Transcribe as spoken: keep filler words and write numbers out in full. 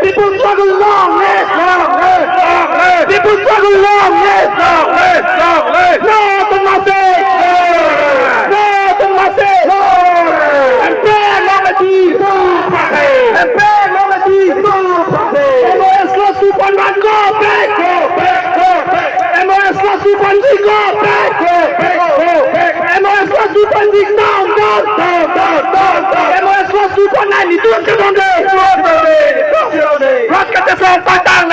People struggle long live! Long live! Long live! People struggle long live! Long live! Long live! No autonomous state! No autonomous state! M P long live! M P long live! M O S lost two point one, go back! Go back! Go back! M O S lost two point six, go back! Go back! Go back! M O S lost two point six, down! Down! Down! Down! Down! M O S lost two point nine, itu ang sedang deh! Itu ang sedang deh! Itu ang sedang deh! Rat kata sa patang